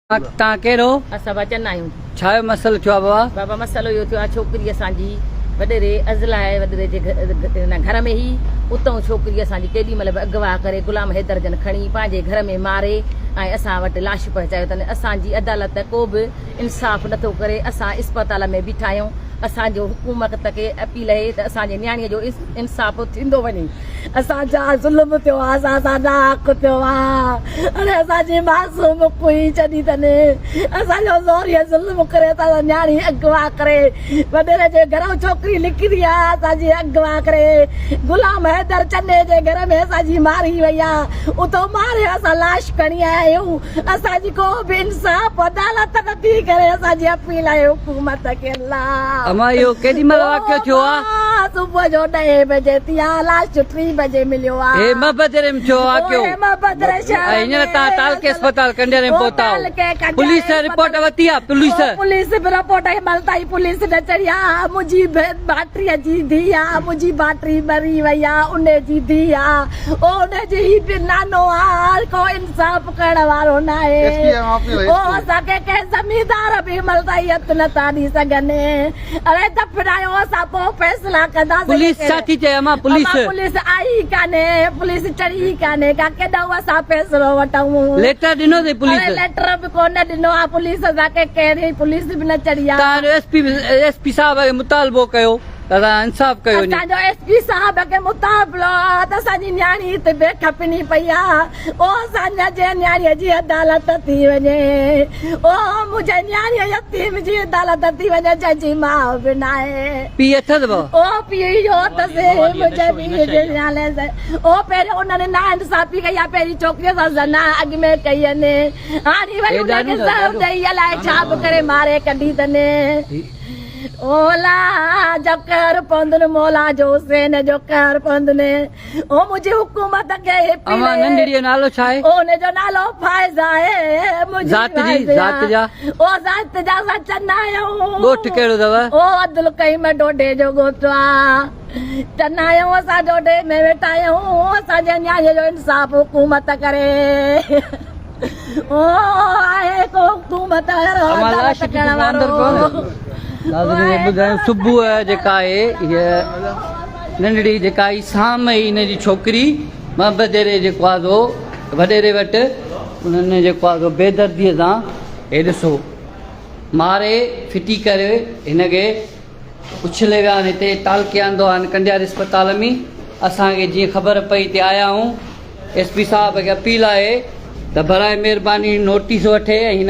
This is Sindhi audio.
تان ڪير هو؟ اسان با چنا آهيون. ڇا جو مسئلو ٿيو آ بابا؟ بابا مسئلو اهو ٿيو آ ڇوڪري اسان جي وڏيري ازلائي وڏيري جي گهر ۾ هئي اتئون ڇوڪري اسان جي ڪيڏي مهل به اغوا ڪري غلام حيدر جن کڻي پنهنجي گهر ۾ ماري ۽ اسان وٽ لاش پهچايو اٿن اسان جي عدالت ڪو به انصاف نٿو ڪري اسان اسپتال ۾ بيٺا آهيون اسان جو حڪومت کي اپيل اهي ته اسان جي نياڻي جو انصاف ٿيندو وڃي. اسان جا ظلم ٿيو آ اسان سان ناحق ٿيو آ اڙي اسان جي معصوم ڪوئي چڏي تن اسان جو زوري ظلم ڪري اسان سان نياڻي اغوا ڪري وڏيري جي گهرئون ڇوڪري نڪري آ اسان جي اغوا ڪري غلام حيدر چني جي گهر ۾ اسان جي ماري وئي آ اتو ماري اسان لاش کڻي آيا آهيون اسان جي ڪو به انصاف عدالت نٿي ڪري اسان جي اپيل آهي حڪومت کي الله اما اهو ڪيڏي مهل واقعو ٿيو آ؟ صبح جو ڏهين بجي ٿي آ لاش ٽين بجي مليو آ. هي محبتري ۾ ٿيو واقعو هي محبتري شهر ۽ هينئر توهان تعلقي اسپتال ڪنڊياري ۾ پهتا آهيو پوليس رپورٽ ورتي آ پوليس؟ پوليس به رپورٽ هن مهل تائين پوليس نه چڙهي آ منهنجي ڀائٽي جي ڌيء آ منهنجي ڀائٽي مري وئي آ انهي جي ڌيء آ او انهي جي هي به نانو آ ڪو انصاف ڪرڻ وارو ناهي او اسان کي ڪنهن زميندار به هن مهل تائين هٿ نٿا ڏئي سگهن اڙي دفنايو اسان پوء فيصلا ڪنداسين. پوليس ڇا ٿي چئي امان پوليس. امان پوليس آئي ئي ڪانهي پوليس چڙهي ئي ڪانهي ڪا ڪيڏانهن اسان فيصلو وٺون. ليٽر ڏنو اٿئي پوليس. اڙي ليٽر به ڪونه ڏنو آ پوليس اسان کي ڪهڙي پوليس به نه چڙهي آ. توهان جو ايس پي ايس پي صاحب کي مطالبو ڪيو ته اسان انصاف ڪيو وڃي. اسان جو ايس پي صاحب کي مطالبو آ ته اسان جي نياڻي هتي بي کپني پئي آ. او اسان جي نياڻيء جي عدالت ٿي وڃي. او منهنجي نياڻيء يتيم جي عدالت ٿي وڃي جنهن جي ماء به ناهي. پيء اٿس به؟ او پيء اهو اٿس منهنجي پيء جي نالي سان. او پهريون انهن ناانصافي ڪئي آهي پهرين ڇوڪريء سان زنا اڳ ۾ ڪئي هن هاڻي وري ان کي زهر ڏئي الائي ڇا به ڪري ماري ڪڍي اٿن. اولا جو قهر پوندن مولا جو حسين جو قهر پوندن. او منهنجي حڪومت کي هي پيڙي. اوهان ننڍڙي جو نالو ڇا آهي؟ او ان جو نالو فائزه آهي. منهنجي ذات جي ذات جا؟ او ذات جا اسان چنا آهيون. ڳوٺ ڪهڙو اٿو؟ او عبدالقيوم ڊوڍي جو ڳوٺ آ. چنا آهيون اسان ڊوڍي ۾ ويٺا آهيون. اسان جي نياڻي جو انصاف حڪومت ڪري. او آهي ڪو حڪومت وارو اوهان لاش عدالت ڪرڻ وارو. ناظرين ٻڌايون صبح جيڪا آهي هيء ننڍڙي جيڪا هي سام هئي هن جي ڇوڪري محبتيري جيڪو آ سو وڏيري وٽ انهن جيڪو آ سو بيدرديء سان هي ڏسو ماري ڦٽي ڪري هن کي اڇلي ويا آهن هتي تعلقي آندو آهن ڪنڊياري اسپتال ۾ اسان کي جيئن خبر پئي تي آيا آهيون ايس پي صاحب کي اپيل آهي ته برائي مهرباني نوٽيس وٺي ۽ هن.